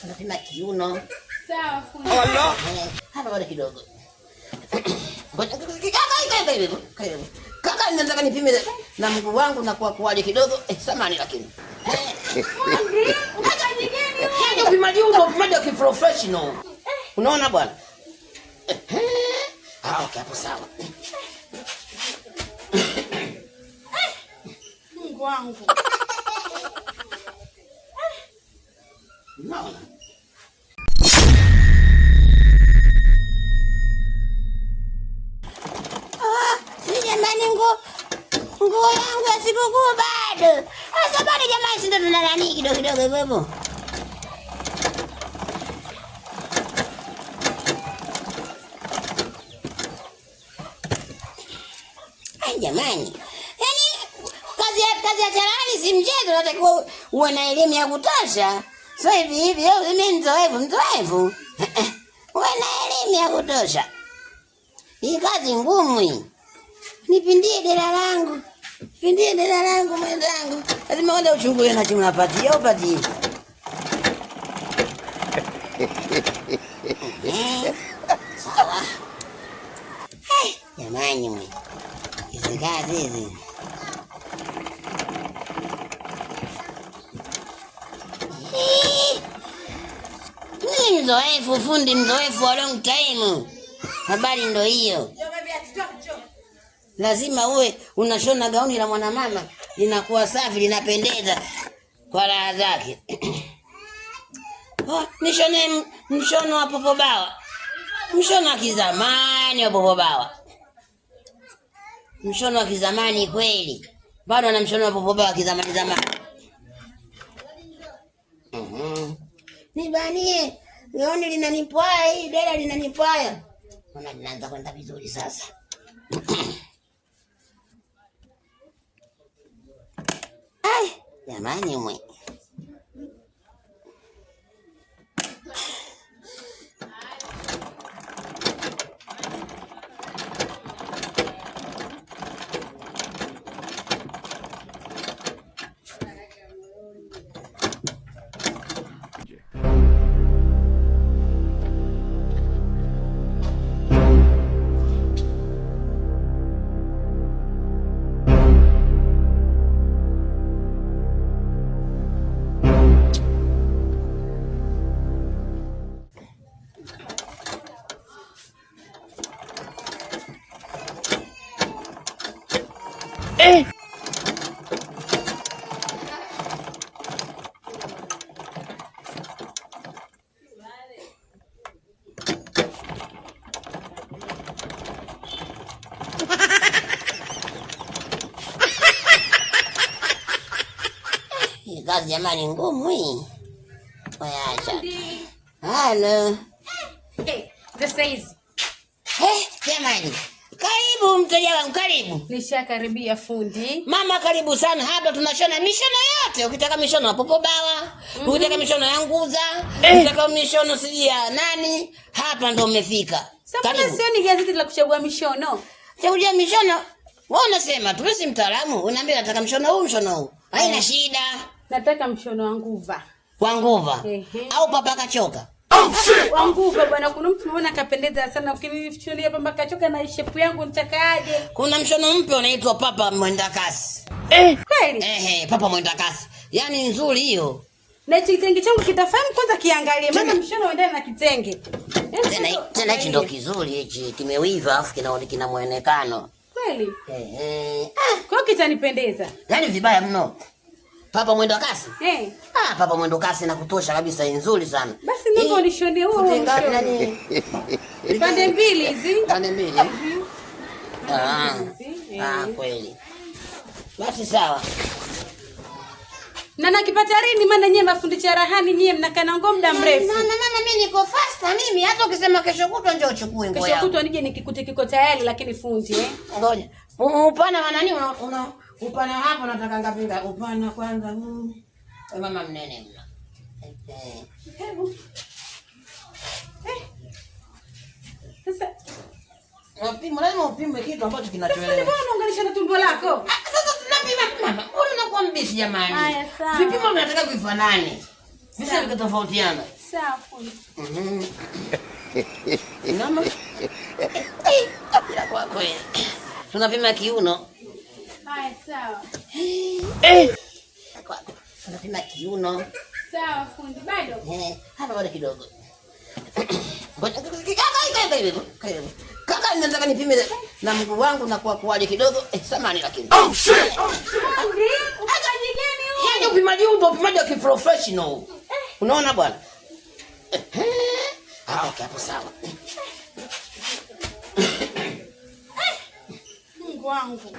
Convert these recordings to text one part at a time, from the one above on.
Unapima kiuno. Sawa fundi. Allah. Hapa bado kidogo. Kaka, nataka nipime na mguu wangu na kwa kuwaje kidogo. Eh, samani lakini. Fundi, upimaji gani huo? Yaani upimaji huu ndio upimaji wa kiprofessional. Unaona bwana? Ah, okay, hapo sawa. Mungu wangu. Unaona? Si jamani, nguo yangu ya sikukuu bado. Sasa bado jamani, si ndo tuna nani kidogo kidogo hivyo hivyo. Ai jamani. Yaani kazi ya cherehani si mchezo, unatakiwa uwe na elimu ya kutosha. Sio hivi hivi, mimi mzoefu, mzoefu. Uwe na elimu ya kutosha. Hii kazi ngumu hii. Nipindie dera langu. Nipindie dera langu mwenzangu. Lazima uende uchungulie na chini unapatia upatie. Sawa. Hey, jamani mwe. Hizi kazi hizi. Mimi mzoefu, fundi mzoefu wa long time. Habari ndo hiyo. Lazima uwe unashona gauni la mwanamama linakuwa safi, linapendeza kwa raha zake. Oh, nishone mshono wa popobawa. Mshono wa kizamani wa popobawa. Mshono wa kizamani kweli. Bado ana mshono wa popobawa kizamani zamani. Nibanie, gauni linanipwaya hii, dera linanipwaya. Mbona linaanza kwenda vizuri sasa? Ai, jamani mwe. Hii kazi jamani ngumu hii. Acha. Halo. Hey, sasa hizi. Hey, jamani. Karibu mteja wangu, karibu. Nishakaribia fundi. Mama karibu sana. Hapa tunashona mishono yote. Ukitaka mishono ya popobawa, ukitaka mishono ya nguza, ukitaka mishono sijui ya nani, hapa ndo umefika. Sasa Karibu. sioni gazeti la kuchagua mishono. Chagulia mishono. Wewe unasema tu, si mtaalamu, unaambia nataka mshono huu, mshono huu. Haina shida. Nataka mshono wa nguva. Wa nguva? Ehe. Au papa kachoka? Wa nguva bwana, kuna mtu umeona kapendeza sana, ukinishonia papa kachoka na shape yangu nitakaaje? Kuna mshono mpya unaitwa papa mwenda kasi. Kweli? Ehe, papa mwenda kasi. Yaani nzuri hiyo. Na hichi kitenge changu kitafahamu kwanza kiangalie, maana mshono uendane na kitenge. Tena hichi ndo kizuri hichi, kimewiva afu kina muonekano. Kweli? Ehe. Kwa hiyo kitanipendeza. Yaani vibaya mno. Papa mwendo kasi? Ah, papa mwendo kasi na kutosha kabisa, nzuri sana. Basi naomba unishonie huo Fute ngapi mshono. nani? Pande mbili hizi. Pande mbili. Hizi, Kweli. Basi sawa. Na nakipata lini? Maana nyie mafundi cherehani nyie mnakaa na nguo muda mrefu. Na, na, mama mimi niko faster mimi, hata ukisema kesho kutwa njoo uchukue nguo Kesho yako. kutwa nije nikikute kiko tayari, lakini fundi Ngoja. Upana wa nani una upana hapo nataka ngapi ngapi? Upana kwanza huu. Mama mnene mno. Hebu. Sasa Unapima, lazima upime kitu ambacho Sasa kinachoeleweka. mbona unaunganisha na tumbo lako? Sasa tunapima mama. Mbona unakuwa mbishi jamani? Haya, sawa. Vipimo vinataka vifanane. Visije vikatofautiana. Sawa fundi. Inama. Bila kwako. Tunapima kiuno. Haya, sawa. Kwako. Tunapima kiuno. Sawa fundi, bado? Hapa bado kidogo. Kaka, nataka nipime na mguu wangu na kwa kuwaje kidogo. Samahani lakini. Oh shit. Fundi, upimaji gani huu? Yaani upimaji huu ndio upimaji wa kiprofessional. Unaona bwana? Ah, okay, hapo sawa. Mungu wangu.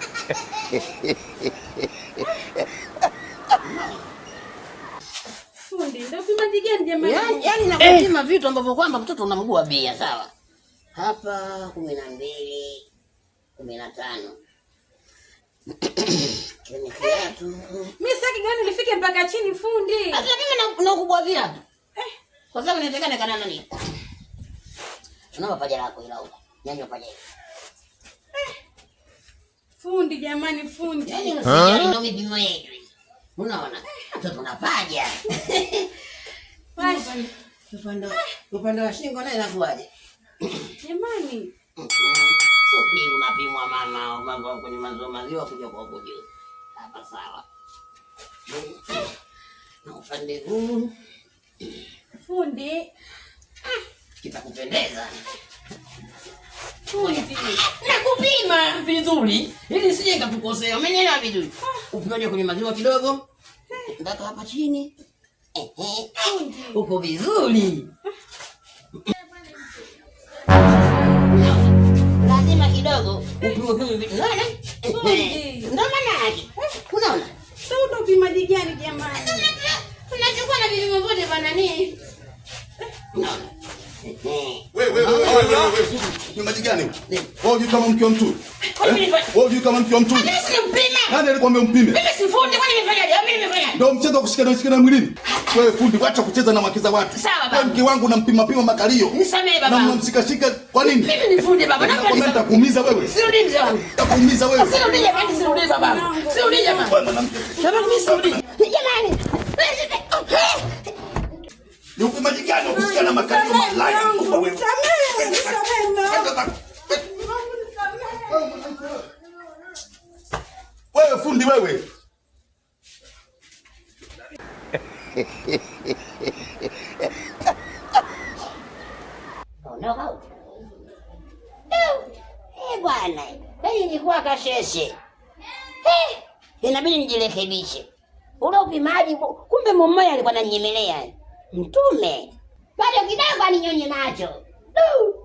Fundi, ndio upimaji gani jamani? Yaani nakupima vitu ambavyo kwamba mtoto una mguu wa bia, sawa? Hapa 12, 15. Kwenye kiatu. Mimi sitaki gani lifike mpaka chini fundi. Sasa mimi na ukubwa viatu. Kwa sababu inawezekana kana nani? Unaona paja lako ila huko. Nyanyua paja hilo. Fundi jamani, fundi. Yaani usijali ndio mipimo yetu. Unaona? Mtoto una paja. Basi. Upande wa shingo naye inakuwaje? Jamani. Sio pia unapimwa mama, mambo kwenye maziwa maziwa kuja kwa huko juu. Hapa sawa. Na upande huu Fundi. kitakupendeza. Fundi. Nakupima vizuri ili sije nikakukosea. Umenielewa vizuri? Upimaje kwenye maziwa kidogo mpaka hapa chini. Fundi. Uko vizuri. Lazima kidogo upimwe pimwe vitu. Unaona? Fundi. Ndio maana yake. Unaona? Sasa ndio upimaji gani jamani? Unachukua na vipimo vyote bwana nini? Unaona? Wewe wewe wewe wewe, ni maji gani? Wewe hujui kama mke wa mtu? Wewe hujui kama mke wa mtu? Mimi simpima. Nani alikwambia umpime? Mimi si fundi, kwani nimefanyaje? Mimi nimefanyaje? Ndio mchezo wa kushikana shikana mwilini. Wewe fundi, wacha kucheza na wake za watu. Sawa baba. Wewe mke wangu unampima pima makalio. Nisamehe baba. Na unamshikashika kwa nini? Mimi ni fundi baba. Nakwambia nitakuumiza wewe. Sirudi mzee wangu. Nitakuumiza wewe. Sirudi jamani, sirudi baba. Sirudi jamani. Wewe mwanamke. Jamani mimi sirudi. Jamani. Ni upimaji gani wa kushikana makalio malaya mkubwa wewe? Nisamehe, nisamehe na. Wewe fundi wewe. Ondoka. Bwana, yaani nilikuwa kasheshe. Inabidi nijirekebishe. Ule upimaji kumbe mumoja alikuwa ananyemelea. Mtume. Bado kidogo aninyonye macho. Du!